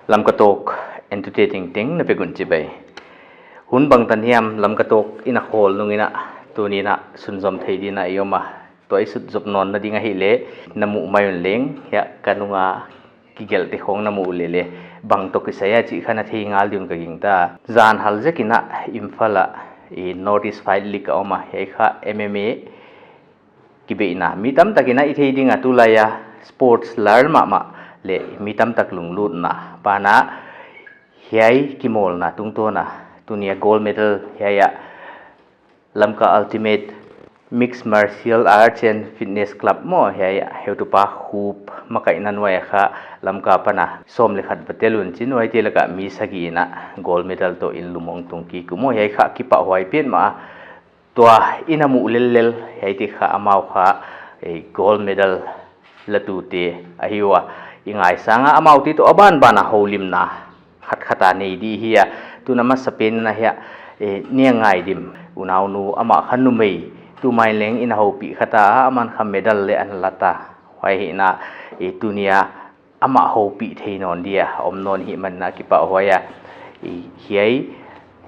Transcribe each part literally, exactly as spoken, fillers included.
Lamka Talk entute tengteng na pek un chibai. Hun bangtan hiam Lamka Talk in a khawl nung in a, tuni in a sunzom thei dingin i om a. Tua i sutzop nawn na ding ahihleh, na muh mai un leng, hiai ka nung a kigelhte khong na muh leh leh, bang toh kisai a chih kha na thei ngal ding un ka gingta. Zan hal zek in a Imphal ah, i North East Fight League a om a, hiai kha M M A kibeihna. Mi tamtak in a i thei ding a tulai a sports lar mahmah leh mi tamtak lunglutna apan a hiai kimawlna tungtawn a tuni a gold medal hiai a Lamka Ultimate Mixed Martial Arts and Fitness Club maw, hiai a heutupa Khup makaihna nuai a kha Lamka apan a sawm leh khat va tel un chin, huaite lak ah mi sagih in a gold medal toh in lum hong tung kik uh maw, hiai kha kipahhuai petmah a. Tua in a muh lellel, hiaite kha amau kha, eh, gold medal latute ahi ua. I ngaisang a amaute toh a banban a houlimna khatkhat a nei di hi a. Tun a masapen in a hiai, eh, Niangngaidin, unaunu amah kha numei, tu mai leng in a houpih khat a, aman kha medal leng ana la ta. Huai hi in a, eh, tuni a amah houpih thei nawn dia om nawn hih man in a kipahhuai a. I, hiai,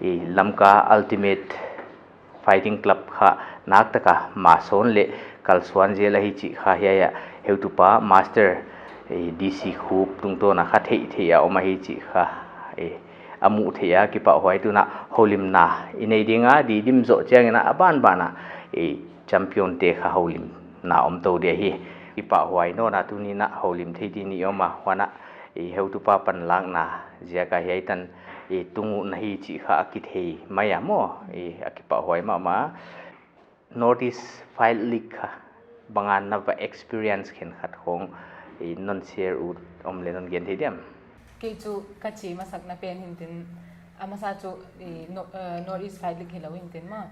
i, Lamka Ultimate Fighting Club kha naktak a ma sawn leh kalsuan zel ahi chih kha hiai a heutupa Master, i, D C Khup tungtawn a kha theihtheih a om ahi chih kha, i, a muh theih a kipahhuai. Tun a houlimna i nei ding a, didim zoh chiang in a a banban a, i, champion te kha houlimna om tou dia hi. Kipahhuai nawn a tuni in a houlim thei dingin i om a, huan a, i, heutupa panlakna ziak a hiai tan, i, tung uh na hi chih kha a kithei mai a maw, i, a kipahhuai mahmah. North East Fight League kha bang a na va experience khenkhat khong, i, non share ut om leh non gen thei diam? Kei chu ka chi masakna pen hi'n tin, a masa chu, i, no-, eh, North East Fight League hilou hi'n tin maw.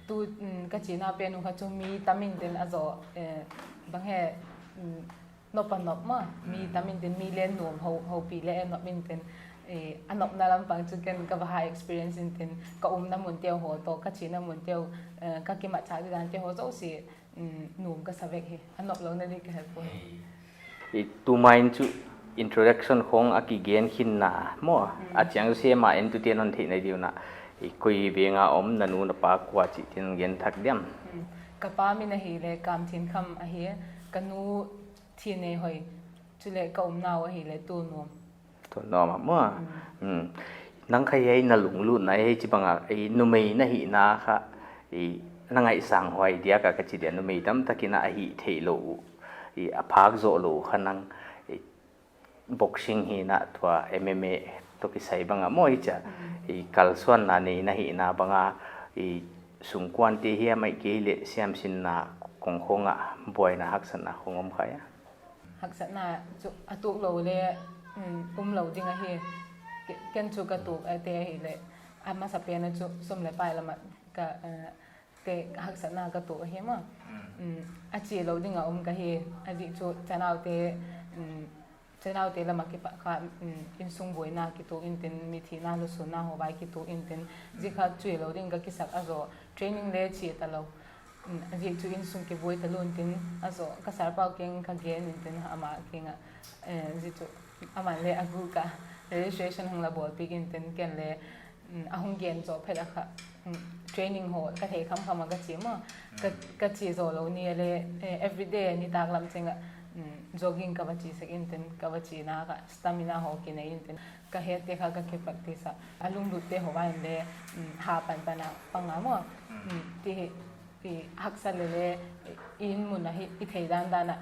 Tu, mm, ka chihna pen uh kha chu mi tam in tin a zoh, eh, bang he, mm, nop a nop maw, mi tam in tin, mi leng nuam hou, houpih leh nop in tin, eh, a nopna lampang chu ken ka va ha experience in tin, ka umna munte uh toh, ka chihna munte uh, eh, ka kimatchah di dante uh zoh si, mm, nuam ka sa vek hi, a nop lou na di ka he poi. I, tu mai in chu introduction khong a kigen khin na maw, a chiang se ma entute non theih na diu in a, i, koi veng a om, na nu na pa kua chih tin gen thak diam? Mm. Ka pa min ahihleh Kamthinkham ahi, ka nu Thinneihoi, chuleh ka umna uh ahihleh Tunuam. Tunuam ah maw. Mm. Mm. Nang kha hiai na lunglutna hiai chibang a, i, numei na hihna kha, i, na ngaihsang huai diak a ka chi dia, numei tamtak in a hih theih lou uh, i, a phak zoh lou uh kha nang, i, boxing hi in a tua M M A toh kisai bang a maw hichia. Mm. I, kalsuanna nei na hihna bang a, i, sungkuante hiam ahihkeileh siamsinna kongkhong a buaina haksatna khong om kha hia? Haksatna chu a tuak lou leh, mm, um lou ding ahi. Ke-, ken chu ka tuak a te ahihleh, a masapen a chu sum leh pai lam a ka, eh, te haksatna ka tuak ahi maw. Mm. Mm, a chi lou ding a om ka hi, a zik chu chanaute, mm, chanaute lam a kipat kha, mm, insung buaina kituak in tin, mi thihna lusunna hoih vai kituak in tin, zik kha chi lou ding ka kisak a zoh, training leng chi ta lou. Mm, a zik chu insung kibuai ta lou in tin, a zoh, ka sir pa kiang ka gen in tin, amah kiang a, eh, zik chu, aman leng a guk a, registration hong la bawl piak in tin, ken leng, mm, a hong gen zoh phet a kha, mm, training hoih ka theih khamkham a ka chi maw, ka, ka chi zoh lou ni leng, eh, everyday nitaklam chiang a, mm, jogging ka va chi sak in tin, ka va chihna kha, stamina hoih ki nei in tin, ka hette kha ka ki practice a, a lunglut te hoih vai in leng, mm, ha panpan a pang a maw, mm, ti hi, i haksa leh leng, i in mun a hi, i thei dandan a.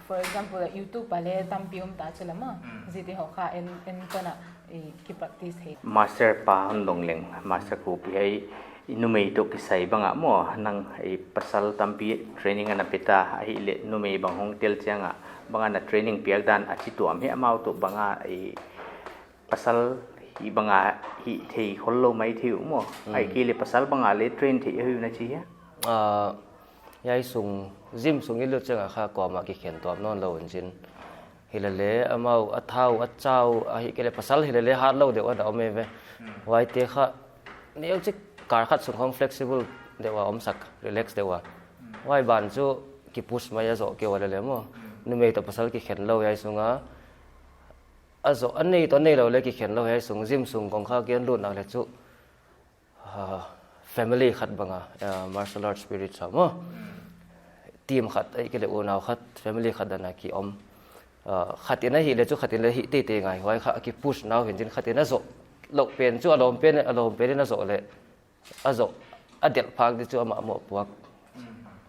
For example, YouTube a leng tampi om ta chu lam a. Mm. Zik te hoih kha en, en kon a, i ki practice thei. Master pa hon dong leng, Master Khup, hiai i numei toh kisai bang a maw, nang i pasal tampi training ana pe ta, ahihleh numei bang hong tel chiang a, bang a na training piak dan a chi tuam hia, amau toh bang a i pasal hih bang a hih thei khol lou maithei uh maw. Mm. Ahihkeileh pasal bang a leng train thei ahi uh na chi hia? Ah, hiai sung, gym sung i lut chiang a kha kuamah kikhen tuam nawn lou in chin. Hilele amau a thau, a chau, ahihkeileh pasal hilele hat lou deuh a da om e ve. Mm. Huaite kha, neuchik kal khat sung khong flexible deuh a omsak, relax deuh a. Mm. Huai ban chu ki push mai a zoh kei ua lele maw. Mm. Numei toh pasal kikhen lou hiai sung a, A zoh a nei toh nei lou leh kikhen lou, hiai sung gym sung kong kha gen lut nak leh chu, ah, family khat bang a, ah, martial arts spirit sa maw. Team khat ahihkeileh unau khat, family khat dan a ki om. Ah, khat in a hih leh chu khat in leng hih teitei ngai, huai kha a ki push na uh hi'n chin khat in a zoh lou pen chu a lawm pen, a lawm pen in a zoh leh a zoh a delh phak di chu amah mohpuak.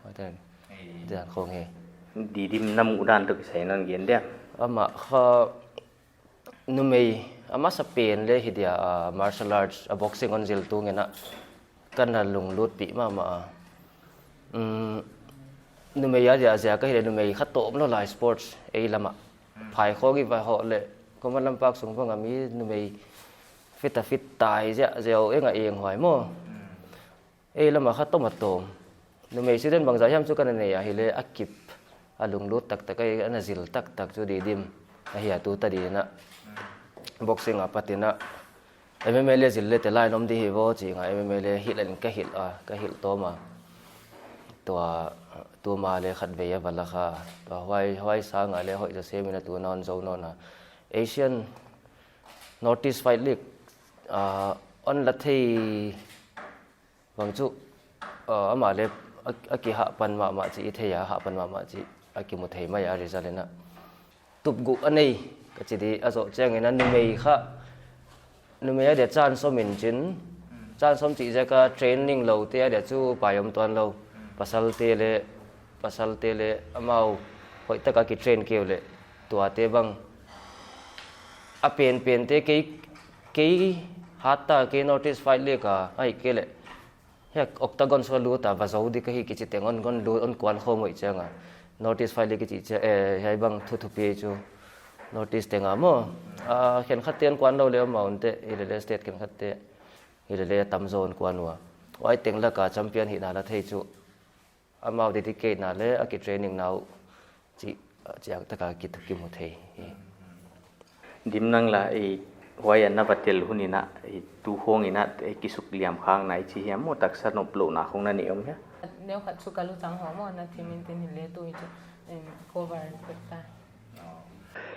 Huai tan. Ei. Didan khong hi. Didim na muhdan toh kisai non gen dia. Amah kha numei a masa pen leng hi dia, ah, martial arts, ah, boxing hon zil tung in a ka na lunglutpih mahmah a. Um, numei a dia ziak ahihleh numei kha tawm lou lai sports ei lam ah. Phai khawng i va hoh leh, Kawman Lampak sung bang a mi numei fit a fit tai ziah ziau eng a eng huai maw. Ei lam ah kha tawm a tawm. Numei student bangzah hiam chu ka na nei ahihleh a kip, a lunglut taktak a, a na zil taktak chu Didim ahi a tu tadin a. Boxing apat in a M M A leng zil leh te lai nom di hi vaw chi nga, M M A leng hilh in ka hilh a, ka hilh tawm a. Tua, tuma leng khatvei a va la kha. Tua huai, huai sang a leng hoih zaw sem in a tu na hon zou nawn a. Asian North East Fight League, ah, hon la thei bang chu, ah, amah leng a, a kihahpan mahmah chih i thei a, hahpan mahmah chih a kimu thei mai a result in a. Tup guh a nei, ka chi di a zoh chiang in a numei kha, numei a dia chan sawm in chin, chan sawm chih ziak a training lou te a dia chu pai om tuan lou, pasal te leng, pasal te leng amau hoih tak a ki train kei uleh, tuate bang a penpen te kei, kei hat ta kei North East Fight League a, ahihkeileh hiai Octagon sung a lut a va zou di ka hi kichi teng hon, hon lut, hon kuan khawm uh chiang a. North East Fight League kichi chiang, eh, hiai bang thu thupi chu. North East teng a maw. Ah, khenkhat te'n kuan lou leng om a, hon te, hilele state khenkhat te. Hilele a tam zaw in kuan ua. Huai teng lak a champion hihna la thei chu. Amau dedicate na leh a ki training na uh chih, ah, chiang tak a ki, kimu thei hi. Dim nang la, eh, huai a na va tel hun in a, eh, tu khawng in a, eh, kisuk liam khak na i chi hiam maw, taksa noplouhna khawng na nei om hia? Neu khat chu ka luchang ho maw, na thim in tin hileh tu i chu, em, cover pek ta.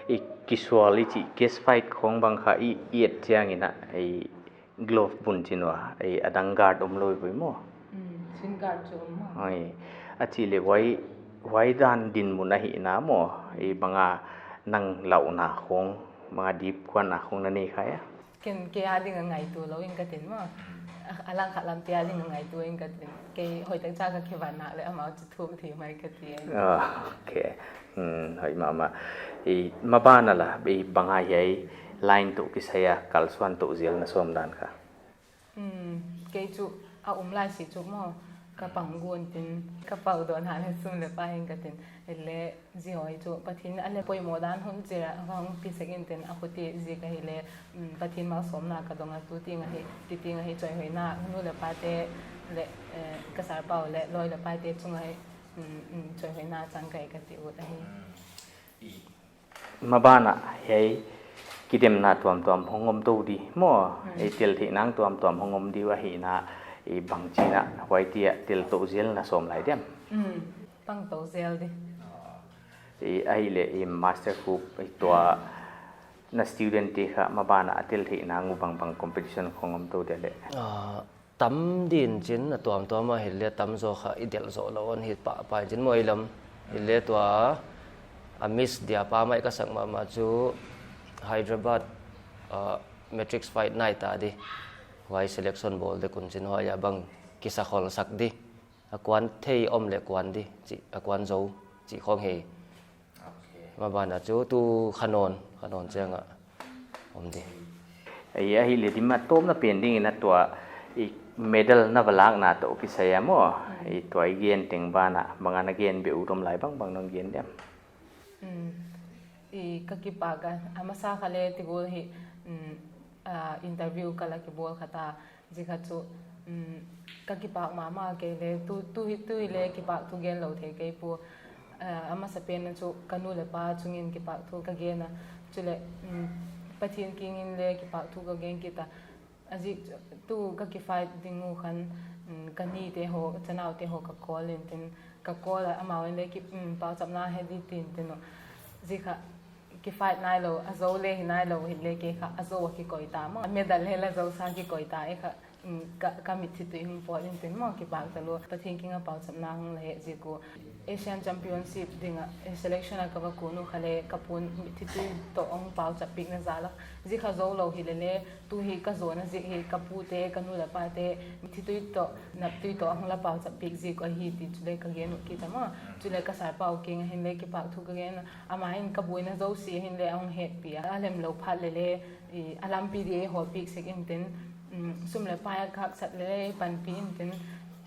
Eh, kisual i chih cage fight khawng bang kha i, i et chiang in a, eh, glove bun chin ua, eh, a dang guard om lou i vui maw? Mm, shin guard chu om maw? Oi, a chih leh huai, huai dan dinmun ahihna maw, eh, bang a nang lauhna khawng, bang a dip kuanna khawng na nei kha hia? Ken, kei a ding a ngaitu lou in ka tin maw. A, a lang khat lam te a ding a ngaitu in ka tin. Kei hoih tak cha ka kivan nak leh amau chu thum thei mai ka ti. Ah, okay. Hmm, hoih mahmah. I, maban a la, i bang a hiai line toh kisai a kalsuan toh zel na sawm dan kha? Hmm, kei chu a um lai si chu maw, ka pang gun tin, ka pau dawn a leh sum leh pai in ka tin. Hileh zi hoih chu Pathian a leh poimoh dan hun chih a hong pi sek in tin a khuti zi ka hileh, hmm, Pathian malsawmna ka dong a tu ting ahi, ti ting ahi choihoihna nu leh pa te leh, eh, ka sar pau leh loi leh pai te chung ahi, mm, mm, choihoihna chang ka hi ka ti ut ahi. Maban a hiai kidemna tuamtuam hong om tou di maw, mm, ei tel theihna tuamtuam hong om di uh ahihna, i bang chin a huai ti a tel tou zel na sawm lai diam? Mm, pang tou zel di. I ahihleh i master khup i tua na student te kha maban a tel theihna uh bang bang competition khawng om tou dia leh? Ah, tam din chin a tuamtuam a hileh tam zaw kha i delh zoh lou hon hi pahpah in chin maw ei lam. Hileh tua a Miss dia pa mai ka sak mahmah chu Hyderabad, ah, Matrix Fight Night a di. Huai selection bawl dek un chin huai a bang kisa khol sak di. A kuan thei om leh kuan di, chih, a kuan zou, chih khawng hi. Okay. Maban a chu tu kha nawn, kha nawn chiang a om di. Ei, ahihleh Dim a tawpna pen ding in a tua i medal na va lakna toh kisai a maw, mm, i tua i gen teng ban a, bang a na gen beh ut om lai bang bang non gen diam? Mm. I ka kipak a, a masa kha leh ti gul hi, mm, ah, interview ka la kibawl khat a, zi khat chu, mm, ka kipak mahmah kei leh, tu, tu hi, tu hi leh kipahthu gen lou thei kei pua. Ah, a masa pen a chu ka nu leh pa chung in kipahthu ka gen a. Chuleh, mm, Pathian kiang in leh kipahthu ka gen kit a. A zik chu, tu ka kifight ding uh khan, mm, ka ni te ho, chanau te ho ka call in tin, ka call a amau in leh ki, mm, pauchapna he di tin tin uh. Zik kha, Kifight nailou, a zou leh hi nailou, hileh kei kha a zou a kikoih ta maw. Medal leh la zou sa kikoih ta, ei kha, mm, ka, ka mitthi tui hong pawt in tin maw, kipak talua. Pathian kiang a pauchapna hong la hih ziak uh. Asian Championship ding a, eh, selection a ka va kun uh kha leh ka pu'n mitthi tui toh hong pauchap piak na zala. Zi kha zou lou hilele, tu hi ka zawna zi hi ka pu te, ka nu leh pa te, mitthi tui toh, nap tui toh hong la pauchap piak ziak uh ahi ti chu leh ka gen uh kit a maw. Chu leh ka saipa uh kiang a hin leh kipahthu ka gen a. Amah in ka buaina zosia hin leh hong hehpih a. A lem lou phat lele, i, a lampi di hon piak sek in tin, mm, sum leh pai a khak sat lele panpih in tin,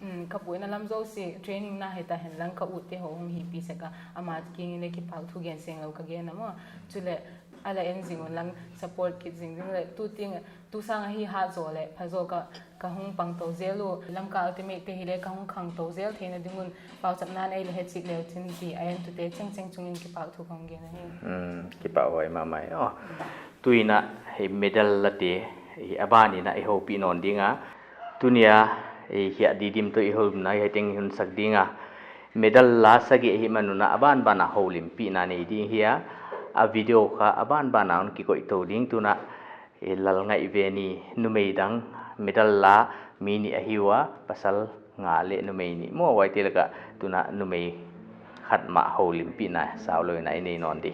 mm, ka buaina lam zosia, training na hita hen lang ka ut te ho hong hihpih sek a. Amah kiang in leh kipahthu gen seng lou ka gen a maw. Chu leh a la en zing un lang support kit zing ding leh tu ting, tu sang a hi hat zaw leh pha zaw ka, ka hong pang tou zel uh, Lamka Ultimate te hileh ka hong khang tou zel theihna ding un pauchapna nei leh hehchik leh uh chin ti a entute chengcheng chung in kipahthu kong gen ahi. Hmm, kipahhuai mahmah. Oh. Tuin a hi medal la te, hi a ban in a i houpih nawn ding a. Tuni a, hi a didim toh i holimna hi teng hun sak ding a. Medal la sagih hi man un a a banban a houlimpihna nei ding hi a. A video kha a banban a hon kikoih tou ding tun a. I lal ngaih ve ni, numei dang medal la mi nih ahi ua, pasal nga leh numei nih maw, huaite lak a tun a numei khat mah houlimpihna sau lou in a i nei nawn di.